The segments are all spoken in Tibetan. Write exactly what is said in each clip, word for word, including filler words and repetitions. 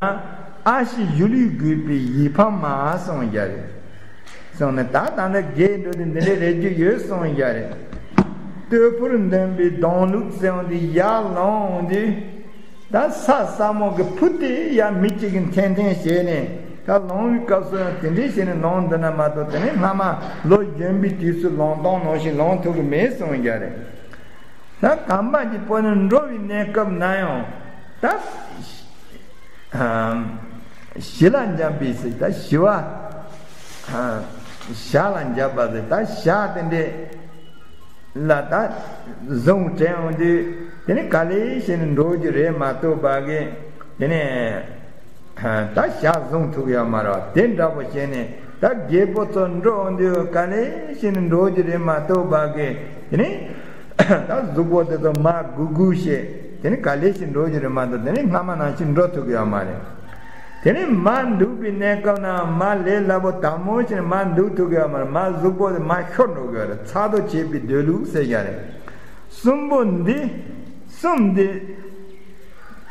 ཨ་ཤི་གཞུ་ལུས་རྒུད་པའི་ཡིད་ཕམ་མ་གསུངས་བཞག་རེད། སོང་ནས་ད་ད་ནི་རྒས་འགྲོ་དུས་འདི་འདྲའི་རེ་རྒྱུ་ཡོད་གསུངས་བཞག་རེད། རྟུལ་ཕོར་འདོན་པའི་གདོང་ལུག་ཟེར་བ་འདི་ཡར་ལོངས་དུས། ད་ས་ས་མོ་གི་ཕུ་དེ་ཡར་མི་གཅིག་གིས་འཐེན་འཐེན་བྱས་ནས་ད་ལོང་བའི་སྐབས་སུ་ཡང་དེ་འདྲའི་བྱས་ནས་ལོང་འདི་ན་མ་གཏོགས་དེ་ནས་སྔ་མ་ལོ་གཞོན་པའི་དུས་སུ་ལོང་སྟངས་ནང་བཞིན་ལོང་ཐུབ་ཀྱི་མེད་གསུངས་བཞག་རེད། ད་གམ་པ་གྱི་པོ་ནི་འགྲོ་བའི་གནས་སྐབས་ན་ཡང་ད་ཞི་ལ་འཇམ་པའི་སྲིད་ད་ཞི་བ་ཞྭ་ལ་འཇམ་པ་ཟེར་ད་ཞྭ་དེ་འདྲས། ལ་ད་བཟུང་དྲན་འོང་དུས་དེ་ནི་ག་ལེ་ཞིག་ནི་འགྲོ་རྒྱུ་རེད་མ་གཏོགས་པ་གི་དེ་ནི་ད་ཞག་བཟུང་ཐུབ་ཡོད་མ་རེད་བ། དེ་འདྲ་པོ་བྱས་ནས་ད་རྒད་པོ་ཚོ་འགྲོ་འོང་དུས་ག་ལེ་ཞིག་ནི་འགྲོ་རྒྱུ་རེད་མ་གཏོགས་པ་གི་དེ་ནི་ད་གཟུགས་པོ་དེ་ཚོ་མ་སྒུར་སྒུར་བྱས་དེ་ནི་ག་ལེ་ཞིག་འགྲོ་རྒྱུ་རེད་མ་གཏོགས་དེ་ནི་སྔ་མ་ནང་བཞིན་འགྲོ་ཐུབ་ཀྱི་ཡོད་མ་རེད། དེ་ནས་མར་འདུག་པའི་གནས་སྐབས་ན་མར་ལས་སླ་པོ་དལ་མོ་བྱས་ནས་མར་འདུག་ཐུབ་ཀྱི་ཡོད་མ་རེད། མར་གཟུགས་པོ་དེ་མར་ཤོར་འགྲོ་གི་ཡོད་རེད། ཚ་དོ་བྱེད་པའི་སྡོད་ལུགས་ཟེར་ཡ་རེད། གསུམ་པོ་འདི་གསུམ་འདི་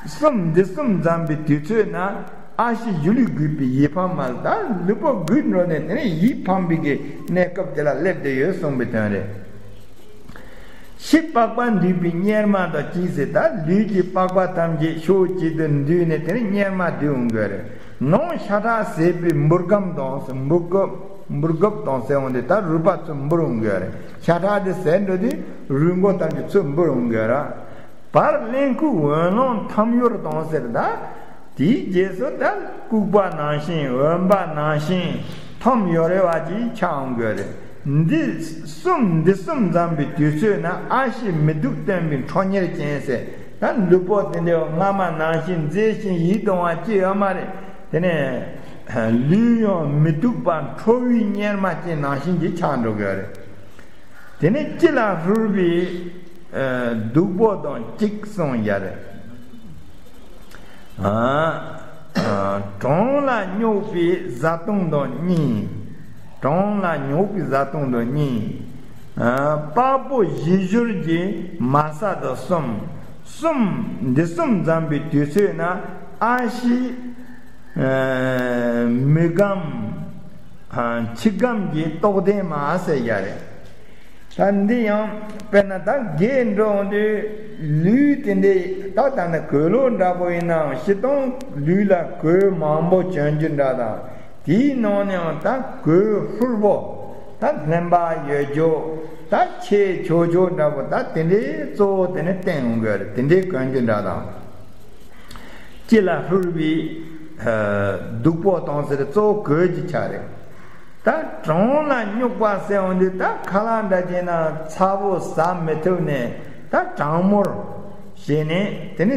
གསུམ་འདི་གསུམ་འཛོམས་པའི་དུས་ཚོད་ན་ཨ་ཤི་གཞུ་ལུས་རྒུད་པའི་ཡིད་ཕམ་མ་ལ་ད་ལུས་པོ་རྒུད་འགྲོ་ནས་དེ་ནས་ཡིད་ཕམ་པའི་གི་གནས་སྐབས་དེ་ལ་སླེབས་བསྡད་ཡོད་གསུངས་པའི་དོན་རེད། ཕྱི་པགས་པ་འདུས་པའི་གཉེར་མ་དང་གཅིག་ཟེར་ད་ལུས་ཀྱི་པགས་པ་ཐམས་ཅད་ཕྱོགས་གཅིག་ཏུ་འདུས་ནས་དེ་ནས་གཉེར་མ་འདུས་འོང་གི་རེད། ནང་ཤ་ཁྲག་ཟད་པའི་འབུར་སྐམ་དང་འབུར་སྐམ་འབུར་སྐམ་དང་ཟེར་འོང་དུས་ད་རུས་པ་ཚུར་འབུར་འོང་གི་རེད། ཤ་ཁྲག་དེ་ཟད་འགྲོ་དུས་རུས་མགོ་ཐམས་ཅད་ཚུར་འབུར་འོང་གི་རེད། བར་གླེན་ལྐུགས་འོན་ལོང་འཐོམ་ཡོར་དང་ཟེར་ད། དེའི་རྗེས་སུ་ད་ལྐུགས་པ་ནང་བཞིན་འོན་པ་ནང་བཞིན་འཐོམ་ཡོར་བ་ཅིག་ཆགས་འོང་གི་རེད། འདི་གསུམ་འདི་གསུམ་འཛོམས་པའི་དུས་ཚོད་ན་ཨ་ཤི་མི་སྡུག་སྟོན་པའི་ཁྲོ་གཉེར་ཅན་ཟེར་ད་ལུས་པོ་དེ་འདྲའི་སྔ་མ་ནང་བཞིན་མཛེས་ཤིང་ཡིད་དུ་འོང་བ་ཅི་ཡོད་མ་རེད། དེ་ནས་ལུས་ཡང་མི་སྡུག་པ་ཁྲོ་བོའི་གཉེར་མ་ཅན་ནང་བཞིན་གྱི་ཆགས་འགྲོ་གི་རེད། དེ་ནས་སྤྱི་ལ་ཕུར་བའི་སྡུག་པོ་དང་གཅིག་གསུངས་ཡ་རེད། གྲང་ལ་སྙོགས་པའི་བཟའ་བཏུང་དང་གཉིས། གྲང་ལ་སྙོགས་པའི་བཟའ་བཏུང་དང་གཉིས། པགས་པོ་བཞི་བཞུར་གྱི་མ་ས་དང་གསུམ། གསུམ་འདི་གསུམ་འཛོམས་པའི་དུས་ཚོད་ན་ཨ་ཤི་མི་སྒམ། ཆུ་སྒམ་གྱི་ལྟོགས་ལྡན་མ་ཟེར་ཡ་རེད། ད་འདི་ཡང་དཔེར་ན་ད་རྒས་འགྲོ་འོང་དུས་ལུས་དེ་འདྲའི་ད་ལྟ་ན་གོས་ལོག་འདྲ་པོ་ཡིན་ནའང་སྤྱིར་བཏང་ལུས་ལ་གོས་མང་པོ་གྱོན་རྒྱུ་འདྲ་དང་དེའི་ནང་ནས་ཡང་ད་གོས་ཕུར་པོ་ད་ལྷན་པ་ཡོད་རྒྱུ་ད་ཆེ་ཆོག་ཆོག་འདྲ་པོ་ད་དེ་འདྲའི་གཙོ་བོ་དེ་ནི་བསྟན་འོང་གི་རེད། དེ་འདྲའི་གྱོན་རྒྱུ་འདྲ་དང་། སྤྱི་ལ་ཕུར་བའི་སྡུག་པོ་གཏོང་ཟེར་གཙོ་བོ་གོས་ཀྱི་ཆ་རེད། ད་གྲང་ལ་སྙོགས་པ་ཟེར་འོང་དུས་ད་ཁ་ལག་འདྲ་བྱས་ན་ཚ་པོ་ཟ་མི་ཐུབ་ནས་ད་གྲང་མོར་བྱས་ནས་དེ་ནི་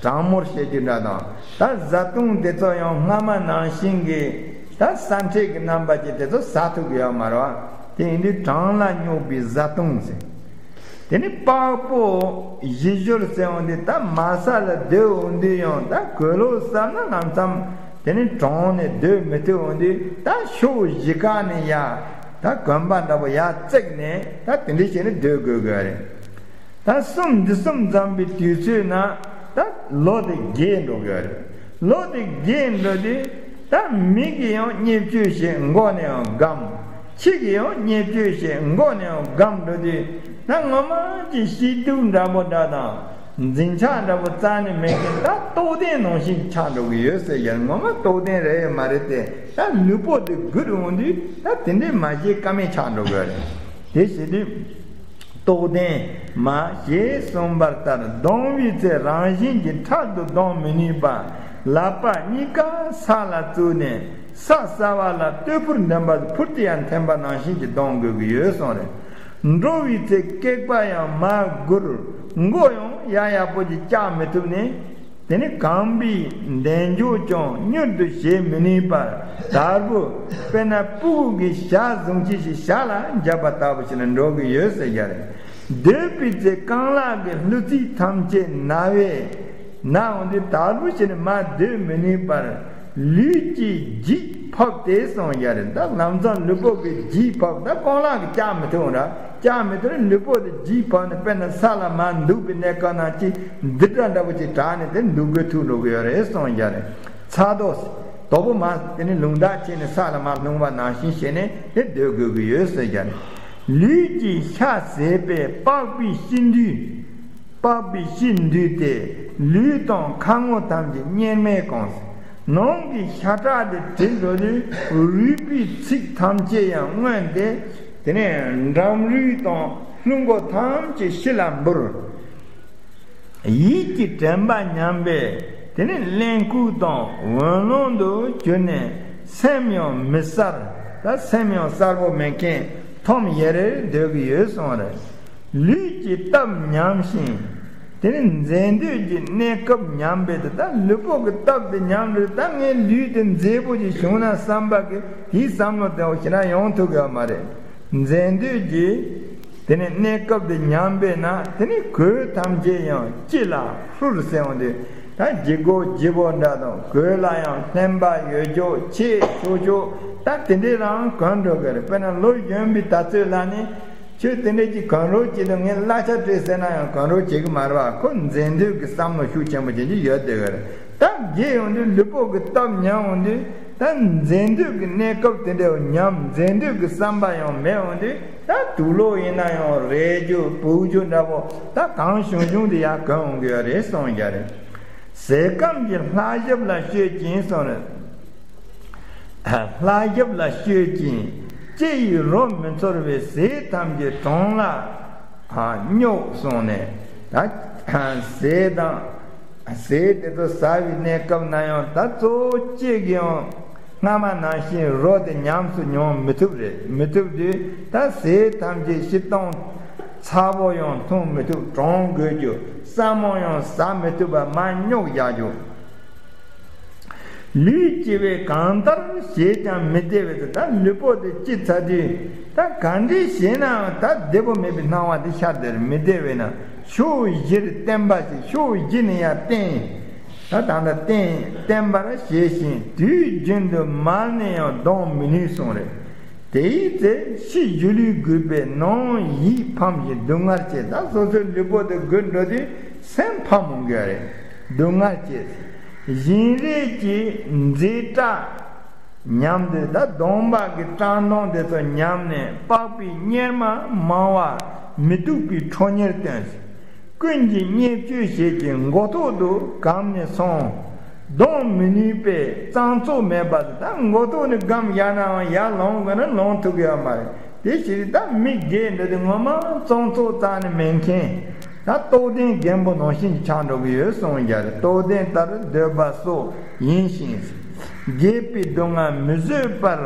གྲང་མོར་བྱེད་རྒྱུ་འདྲ་དང་ད་བཟའ་བཏུང་དེ་ཚོ་ཡང་སྔ་མ་ནང་བཞིན་གྱི་ད་ས་འཕྲད་ཀྱི་རྣམ་པ་ཅིག་དེ་ཚོ་ཟ་ཐུབ་ཀྱི་ཡོད་མ་རེད་བ། དེ་ཡིན་དུས་གྲང་ལ་སྙོགས་པའི་བཟའ་བཏུང་ཟེར། དེ་ནི་པགས་པོ་བཞི་བཞུར་ཟེར་འོང་དུས་ད་མ་ས་ལ་སྡོད་འོང་དུས་ཡང་ད་གོས་ལོག་བསམ་ན་ལམ་སང་དེ་ནི་གྲང་ནས་སྡོད་མི་ཐུབ་འོང་དུས་ད་ཕྱོགས་བཞི་ཀ་ནས་ཡ་ད་གོན་པ་འདྲ་པོ་ཡར་བརྩེགས་ནས་ད་དེ་འདྲ་བྱས་ནས་སྡོད་དགོས་དགོས་རེད། ད་གསུམ་འདི་གསུམ་འཛོམས་པའི་དུས་ཚོད་ན་ད་ལོ་དེ་རྒས་འགྲོ་དགོས་རེད། ལོ་དེ་རྒས་འགྲོ་དུས་ད་མི་གིས་ཡང་བརྙས་བཅོས་བྱེད་མགོ་ནས་ཡང་སྒམ། ཁྱི་གིས་ཡང་བརྙས་བཅོས་བྱེད་མགོ་ནས་ཡང་སྒམ་འགྲོ་དུས་ད་ངོ་མ་གི་སྐྱིད་སྡུག་འདྲ་པོ་འདྲ་དང་འཛིན་ཆགས་འདྲ་པོ་རྩ་ནས་མེད་མཁན་ད་ལྟོགས་ལྡན་ནང་བཞིན་ཆགས་འགྲོ་གི་ཡོད་ཟེར་ཡང་ངོ་མ་ལྟོགས་ལྡན་རེད་ཡོད་མ་རེད་དེ་ད་ལུས་པོ་དེ་རྒུད་འོང་དུས་ད་དེ་འདྲས་མ་བྱེད་ཀ་མེད་ཆགས་འགྲོ་གི་རེད། དེ་བྱེད་དུས། རྟོགས་ལྡན་མ་ཞེས་གསུངས་པ་ལྟར་ལྡང་བའི་ཚེ་རང་བཞིན་གྱིས་འཕྲལ་དུ་ལྡང་མི་ནུས་པར་ལག་པ་གཉིས་ཀ་ས་ལ་བཙུགས་ནས་ས་གསར་བ་ལ་རྟུལ་ཕོར་འདོན་པ་ཕུར་དུ་ཡང་འཐེན་པ་ནང་བཞིན་གྱིས་ལྡང་དགོས་ཀྱི་ཡོད་གསུངས་རེད། འགྲོ་བའི་ཚེ་སྐེག་པ་ཡང་མར་སྒུར། མགོ་ཡང་ཡར་ཡག་པོ་ཅིག་བཀྱག་མི་ཐུབ་ནས། དེ་ནི་གངས་པའི་འདན་ལྕོག་ཀྱང་མྱུར་དུ་བྱེད་མི་ནུས་པར་དལ་བུ་དཔེར་ན་སྤུ་གུ་གི་ཞྭ་བཟུང་བྱས་ཤིག་ཞྭ་ལ་འཇབ་པ་ལྟ་བུ་ཞིག་ལ་འགྲོ་གི་ཡོད་ཟེར་རྒྱུ་རེད། སྡོད་པའི་ཚེ་རྐང་ལག་གི་ལྷུ་ཚིགས་ཐམས་ཅད་ན་བས་ན་འོང་དུས་དལ་བུ་ཞིག་ལ་མར་སྡོད་མི་ནུས་པར་ལུས་ཀྱི་ལྗིད་ཕོག་སྟེ་གསུངས་རྒྱུ་རེད། ད་ལམ་སང་ལུས་པོ་གི་ལྗིད་ཕོག་ད་རྐང་ལག་གི་བཀྱག་མི་ཐུབ་ར། ལྕགས་མི་དེ་ལུས་པོ་དེ་ལྗིད་བབས་ནས་དཔེར་ན་ས་ལ་མར་འདུག་པའི་གནས་སྐབས་ན་ཅིག་འདི་འདྲ་འདྲ་པོ་ཅིག་དྲག་ནས་དེ་འདུག་དགོས་ཐུག་འགྲོ་གི་ཡོད་རེད་གསུངས་བཞག་རེད། ཚ་དོ། དོ་པོ་མ་དེ་ནི་ལུང་བདག་བྱས་ནས་ས་ལ་མར་ལྷུང་བ་ནང་བཞིན་བྱས་ནས་དེ་སྡོད་དགོས་ཀྱི་ཡོད་ཟེར་བཞག་རེད། ལུས་ཀྱི་ཤ་ཟད་པས་པགས་པའི་ཤི་འདུས། པགས་པའི་ཤི་འདུས་ཏེ། ལུས་དང་ཁ་ངོ་ཐམས་ཅད་གཉེར་མས་གང་། ནང་གི་ཤ་ཁྲག་དེ་དྲི་འགྲོ་དུས་རུས་པའི་ཚིགས་ཐམས་ཅད་ཡང་མངོན་ཏེ། དེ་ནས་འགྲམ་རུས་དང་རླུང་མགོ་ཐམས་ཅད་ཤི་ལ་འབུར། ཡིད་ཀྱི་དྲན་པ་ཉམས་པས་དེ་ནས་གླེན་ལྐུགས་དང་འོན་ལོང་དུ་གྱུར་ནས་སེམས་ཡང་མི་གསལ། ད་སེམས་ཡང་གསལ་པོ་མེད་མཁན་ཐོམ་ཡེ་རེར་སྡོད་ཀྱི་ཡོད་གསུངས་རེད། ལུས་ཀྱི་སྟབས་ཉམས་ཤིང་། དེ་ནི་འཛད་འདོད་ཀྱི་གནས་སྐབས་ཉམས་པས་དེ་ད་ལུས་པོ་གི་སྟབས་དེ་ཉམས་རེད། ད་ངའི་ལུས་དེ་མཛེས་པོ་ཞིག་བྱུང་ན་བསམ་པ་གི་དེའི་བསམ་བློ་དེ་ཞེ་དྲག་ཡོང་ཐུབ་ཀྱི་ཡོད་མ་རེད། འཛད་འདོད་ཀྱི་དེ་ནི་གནས་སྐབས་དེ་ཉམས་པས་ན་དེ་ནི་གོས་ཐམས་ཅད་ཡང་ལྕི་ལ་ཧྲུལ་ཟེར་འོང་དུས། ད་ལྗིད་ཁོག་ལྗིད་པོ་འདྲ་དང་གོས་ལ་ཡང་ལྷན་པ་ཡོད་ཆོག་ཆེ་ཆོག་ཆོག་ད་དེ་འདྲའི་རང་གོན་འགྲོ་གི་རེད། དཔེར་ན་ལོ་གཞོན་པའི་ད་ཚོད་ལ་ནི་ཁྱོད་དེ་འདྲའི་ཅིག་གོན་རོགས་བྱེད་དུས་ངས་གླ་ཆ་སྤྲད་ཟེར་ན་ཡང་གོན་རོགས་བྱེད་གི་མ་རེད་བ། ཁོ་འཛད་འདོད་ཀྱི་བསམ་བློ་ཤུགས་ཆེན་པོ་ཅན་ཅིག་ཡོད་བསྡད་གི་རེད། ད་རྒས་ཡོང་དུས་ལུས་པོ་གི་སྟབས་ཉམས་འོང་དུས་ད་འཛད་འདོད་ཀྱི་གནས་སྐབས་དེ་འདྲ་ཉམས། འཛད་འདོད་ཀྱི་བསམ་པ་ཡང་མེད་འོང་དུས་ད་དུག་ལོག་ཡིན་ན་ཡང་རས་རྒྱུ་བུག་རྒྱུ་འདྲ་པོ་ད་གང་བྱུང་བྱུང་དེ་ཡར་གོན་འོང་གི་ཡོད་རེད་གསུངས་བཞག་རེད། ཟས་སྐམ་གྱི་ལྷ་ཞབས་ལ་སྤྱོད་ཅིང་གསུངས་རེད། ལྷ་ཞབས་ལ་སྤྱོད་ཅིང་ལྕེ་ཡིས་རོ་མི་ཚོར་བའི་ཟས་ཐམས་ཅད་གྲོང་ལ་སྙོག་གསུངས་ནས། ད་ཟས་དང་ཟས་དེ་ཚོ་ཟ་བའི་གནས་སྐབས་ན་ཡང་ད་གཙོ་བོ་ལྕེ་གིས་ཡང་སྔ་མ་ནང་བཞིན་རོ་དེ་ཉམས་སུ་མྱོང་མི་ཐུབ་རེད། མི་ཐུབ་དུས་ད་ཟས་ཐམས་ཅད་ཕྱི་ལྟོང་ཚ་པོ་ཡང་འཐུང་མི་ཐུབ། གྲང་དགོས་རྒྱུ་སྲན་མ་ཡང་ཟ་མི་ཐུབ་པ་མར་སྙོག་བཞག་རྒྱུ། ལུས་སྐྱེ་བས་གང་ལྟར་བྱས་ཀྱང་མི་བདེ་བས། ད་ལུས་པོ་དེ་སྐྱེས་ཚར་དུས་ད་ག་འདྲས་བྱས་ནའང་ད་བདེ་པོ་མེད་པའི་སྣང་བ་དེ་ཤར་བསྡད་རེད། མི་བདེ་བས་ན་ཕྱོགས་བཞིར་བརྟེན་པ་ཞིག་ཕྱོགས་བཞི་ནས་ཡར་བརྟེན། ད་ད་ལྟ་བརྟེན་བརྟེན་པར་བྱས་ཤིང་དུས་རྒྱུན་དུ་མལ་ནས་ཡང་ལྡང་མི་ནུས་གསུངས་རེད། དེའི་ཚེ་ཕྱི་སྒྱུ་ལུས་རྒུད་པས་ནང་ཡིད་ཕམ་ཞིང་སྡུག་བསྔལ་སྐྱེ། ད་སོ་སོའི་ལུས་པོ་དེ་རྒུད་འགྲོ་དུས་སེམས་ཕམ་འོང་གི་རེད། སྡུག་བསྔལ་སྐྱེ། བཞིན་རས་ཀྱི་མཛེས་སྐྲ་ཉམས་ཏེ་ད་གདོང་པ་གི་བཀྲག་མདངས་དེ་ཚོ་ཉམས་ནས་པགས་པའི་གཉེར་མ་མང་བ་མི་སྡུག་པའི་ཁྲོ་གཉེར་སྟོན། ཀུན་གྱི་བརྙས་བཅོས་བྱེད་ཀྱི་མགོ་ཐོག་ཏུ་བསྒམས་ནས་སོང་། ལྡང་མི་ནུས་པས་གཙང་བཙོག་མེད་པ། ད་མགོ་ཐོག་ནས་བསྒམས་བཞག་ནའང་ཡར་ལོང་དགོས་ན་ལོང་ཐུབ་ཀྱི་ཡོད་མ་རེད། དེ་ཕྱིར་ད་མི་རྒས་འགྲོ་དུས་ངོ་མ་གཙང་བཙོག་རྩ་ནས་མེད་མཁན། ད་རྟོགས་ལྡན་རྒན་པོ་ནང་བཞིན་གྱི་ཆགས་འགྲོ་གི་ཡོད་གསུངས་བཞག་རེད། རྟོགས་ལྡན་ལྟར་སྡོད་པ་སོགས་ཡིན་ཞིང་། རྒས་པའི་སྡུག་བསྔལ་མི་བཟོད་པར།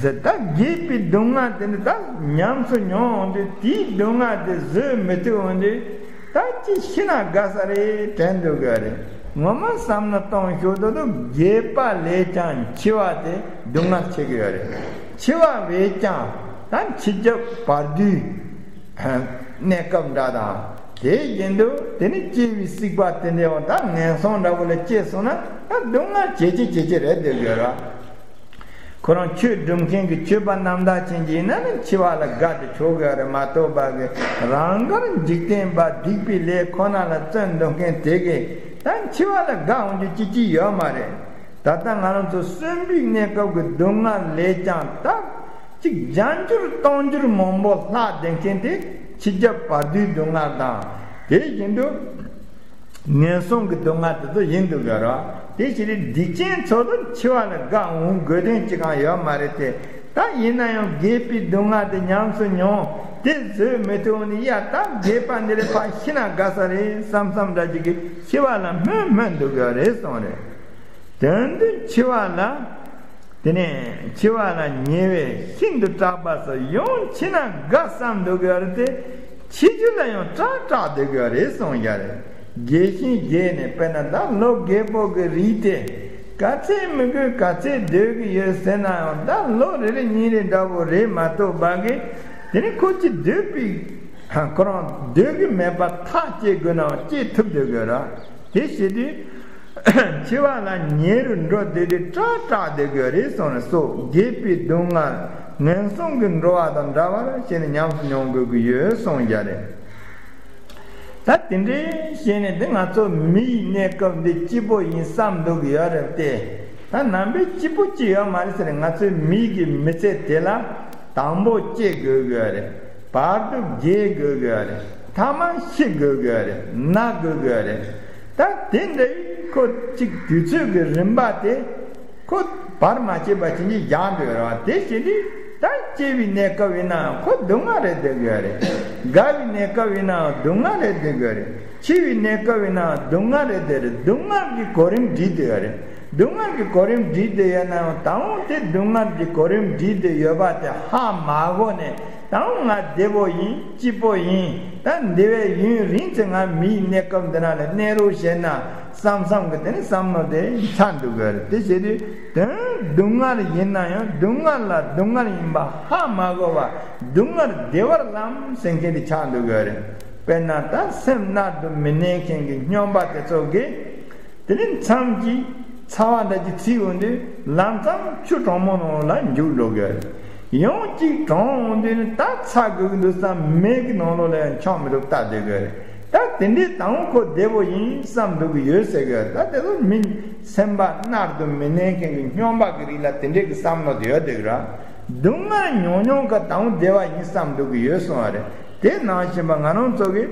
ཟེར་ད་རྒས་པའི་སྡུག་བསྔལ་དེ་ནི་ད་ཉམས་སུ་མྱོང་འོང་དུས་དེའི་སྡུག་བསྔལ་དེ་བཟོད་མི་ཐུབ་འོང་དུས་ད་ཅི་ཤི་ན་དགའ་ས་རེད་དྲན་འདུག་གི་རེད། ངོ་མ་བསམ་ན་གཏོང་ཤོག་དོ་དོ་རྒས་པ་ལས་ཀྱང་འཆི་བ་དེ་སྡུག་བསྔལ་ཆེ་གི་ཡོད་རེད། འཆི་བ་བས་ཀྱང་ད་འཆི་རྒྱུ་བར་དོའི་གནས་སྐབས་འདྲ་དང་དེ་བཞིན་དུ་དེ་ནི་སྐྱེ་བའི་སྲིད་པ་དེ་འདྲའི་འོང་ད་ངན་སོང་འདྲ་བོ་ལ་སྐྱེས་སོང་ན་ད་སྡུག་བསྔལ་ཇེ་ཆེ་ཇེ་ཆེ་རེད་འདུག་གི་རེད། ཁོ་རང་ཆོས་སྒྲུབ་མཁན་གྱི་ཆོས་པ་རྣམ་དག་ཅན་གྱི་ཡིན་ན་ནི་འཆི་བ་ལ་དགའ་སྟེ་ཆོག་གི་རེད་མ་གཏོགས་པ་གི་རང་དགར་འཇིག་རྟེན་པ་སྡིག་པའི་ལས་ཁོ་ན་ལ་བརྩོན་འདུག་མཁན་དེ་གིས་ད་འཆི་བ་ལ་དགའ་འོང་རྒྱུ་ཅི་ཅི་ཡོད་མ་རེད། ད་ལྟ་ང་རང་ཚོ་གསོན་པོའི་གནས་སྐབས་ཀྱི་སྡུག་བསྔལ་ལས་ཀྱང་ད་ཅིག་བརྒྱ་འགྱུར་སྟོང་འགྱུར་མང་པོ་ལྷག་བསྡད་མཁན་དེ་འཆི་རྒྱུ་བར་དོའི་སྡུག་བསྔལ་དང་དེ་བཞིན་དུ། ངན་སོང་གི་སྡུག་བསྔལ་དེ་ཚོ་ཡིན་འདུག་ག་ར། དེ་ཕྱིར་སྡིག་ཅན་ཚོ་ལ་འཆི་བ་ལ་དགའ་འོང་དགོས་དོན་ཅི་གང་ཡོད་མ་རེད་དེ། ད་ཡིན་ན་ཡང་རྒས་པའི་སྡུག་བསྔལ་དེ་ཉམས་སུ་མྱོང་དེ་བཟོད་མི་ཐུབ་ནི་ཡ་ད་རྒས་པ་འདི་ལས་ཕར་ཤི་ན་དགའ་ས་རེད་བསམ་བསམ་འདྲ་ཅིག་གིས་འཆི་བ་ལ་སྨོན་སྨོན་འདུག་ག་རེད་གསུངས་རེད། དོན་དུ་འཆི་བ་ལ། དེ་ནས་འཆི་བ་ལ་ཉེ་བས་ཤིན་ཏུ་སྐྲག་པ་སོགས་ཡང་འཆི་ན་དགའ་བསམ་འདུག་གི་རེད་དེ། འཆི་རྒྱུ་ལ་ཡང་སྐྲག་སྐྲག་སྡོད་ཀྱི་རེད་གསུངས་ཀྱང་རེད། རྒས་ཤིང་རྒས་ནས་དཔེར་ན་ད་ལོ་རྒས་པོ་གི་རིགས་དེ་ག་ཚད་མི་དགོས་ག་ཚད་སྡོད་ཀྱི་ཡོད་ཟེར་ན་ཡང་ད་ལོ་རེ་རེ་གཉིས་རེ་འདྲ་པོ་རེད་མ་གཏོགས་པ་གི་དེ་ནི་ཁོ་ཅི་སྡོད་པའི་ཁོ་རང་སྡོད་ཀྱི་མེད་པ་ཐག་བཅད་དགོས་ནའང་བཅད་ཐུབ་སྡོད་ཀྱི་རེད། དེ་བྱེད་དུས། འཆི་བ་ལ་ཉེ་རུ་འགྲོ་སྡོད་དུས་སྐྲག་སྐྲག་སྡོད་དགོས་རེད་གསུངས་ནས་སོ་རྒས་པའི་སྡུག་བསྔལ་ ངན་སོང་གི་འགྲོ་བ་དང་འདྲ་བར་བྱས་ནས་ཉམས་སུ་མྱོང་དགོས་ཀྱི་ཡོད་གསུངས་བཞག་རེད། ད་དེ་འདྲའི་བྱས་ནས་འདི་ང་ཚོ་མིའི་གནས་སྐབས་འདི་སྐྱིད་པོ་ཡིན་བསམ་འདུག་གི་ཡོད་རེད་དེ། ད་ནང་པའི་སྐྱིད་པོ་ཅིག་ཡོད་མ་རེད་ཟེར། ང་ཚོའི་མི་གི་མི་ཚེ་དེ་ལ་དང་པོ་སྐྱེ་དགོས་ཀྱི་ཡོད་རེད། བར་དུ་རྒས་དགོས་ཀྱི་ཡོད་རེད། མཐའ་མ་ཤི་དགོས་ཀྱི་ཡོད་རེད། ན་དགོས་ཀྱི་ཡོད་རེད། ད་དེ་འདྲའི་ཁོ་གཅིག་དུས་ཚོད་ཀྱི་རིམ་པ་དེ་ཁོ་བར་མ་ཆད་པ་ཅན་གྱི་བཞག་འདོད་ར་བ་དེ་བྱེད་དུས། ད་སྐྱེ་བའི་གནས་སྐབས་ཡིན་ནའང་ཁོ་སྡུག་བསྔལ་རེད་བསྡད་དགོས་རེད། རྒ་བའི་གནས་སྐབས་ཡིན་ནའང་སྡུག་བསྔལ་རེད་བསྡད་དགོས་རེད། འཆི་བའི་གནས་སྐབས་ཡིན་ནའང་སྡུག་བསྔལ་རེད་བསྡད་རེད། སྡུག་བསྔལ་གྱི་གོ་རིམ་བསྒྲིགས་བསྡད་ཡོད་རེད། སྡུག་བསྔལ་གྱི་གོ་རིམ་བསྒྲིགས་བསྡད་ཡོད་ནའང་ད་འོང་དེ་སྡུག་བསྔལ་གྱི་གོ་རིམ་བསྒྲིགས་བསྡད་ཡོད་པ་དེ་ཧ་མ་གོ་ནས། ད་འོང་ང་བདེ་པོ་ཡིན། སྐྱིད་པོ་ཡིན། ད་འདི་བས་ཡུན་རིང་ཙམ་ང་མིའི་གནས་སྐབས་འདི་ན་ལ་གནས་རོགས་བྱས་ན་བསམ་བསམ་གི་དེ་ནི་བསམ་མནོ་དེ་ཆགས་འདུག་གི་རེད། དེ་བྱེད་དུས་དོན་སྡུག་བསྔལ་ཡིན་ན་ཡང་སྡུག་བསྔལ་ལ་སྡུག་བསྔལ་ཡིན་པ་ཧ་མ་གོ་བ། སྡུག་བསྔལ་བདེ་བར་ལམ་ཟེར་མཁན་དེ་ཆགས་འདུག་གི་རེད། དཔེར་ན་ད་སེམས་མནར་དུ་མི་གནས་མཁན་གྱི་སྨྱོན་པ་དེ་ཚོ་གིས། དེ་ནས་མཚམས་ཀྱི་ཚ་བ་འདྲ་ཅིག་ཚིག་འོང་དུས་ལམ་སང་ཆུ་གྲང་མོ་ནང་ལ་འཇུག་འགྲོ་གི་རེད། ཡང་གཅིག་གྲང་འོང་དུས་ནི་ད་ཚ་དགོས་ཀྱི་འདུག་བསམ། མེ་གི་ནང་ལོགས་ལ་ཡང་ཆང་མི་འདུག་ལྟ་བསྡད་གི་རེད། ད་དེ་འདྲའི་དང་ཁོ་བདེ་པོ་ཡིན་བསམ་འདུག་གི་ཡོད་ཟེར་གི་རེད། ད་དེ་ཚོ་མི་སེམས་པ་མནར་དུ་མི་གནས་མཁན་གྱི་སྨྱོན་པ་གི་རིགས་ལ་དེ་འདྲའི་གི་བསམ་བློ་དེ་ཡོད་བསྡད་གི་རེད། སྡུག་བསྔལ་མྱོང་མྱོང་གི་དང་བདེ་བ་ཡིན་བསམ་འདུག་གི་ཡོད་གསུངས་པ་རེད། དེ་ནང་བཞིན་པ་ང་རང་ཚོ་གི།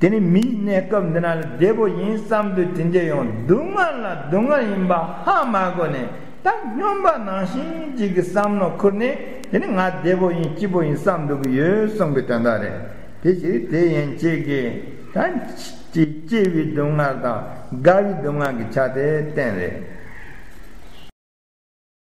དེ་ནི་མིའི་གནས་སྐབས་འདི་ན་ལ་བདེ་པོ་ཡིན་བསམ་དུས་དེ་འདྲ་ཡང་སྡུག་བསྔལ་ལ་སྡུག་བསྔལ་ཡིན་པ་ཧ་མ་གོ་ནས། ད་སྨྱོན་པ་ནང་བཞིན་ཅིག་གི་བསམ་བློ་ཁུར་ནས། དེ་ནི་ང་བདེ་པོ་ཡིན། སྐྱིད་པོ་ཡིན་བསམ་འདུག་གི་ཡོད་གསུངས་པའི་དོན་དག་རེད། དེ་ཕྱིར་དེ་ཡན་ཆད་ཀྱིས་ད་སྐྱེ་བའི་སྡུག་བསྔལ་དང་རྒ་བའི་སྡུག་བསྔལ་གྱི་ཆ་དེ་བསྟན་རེད།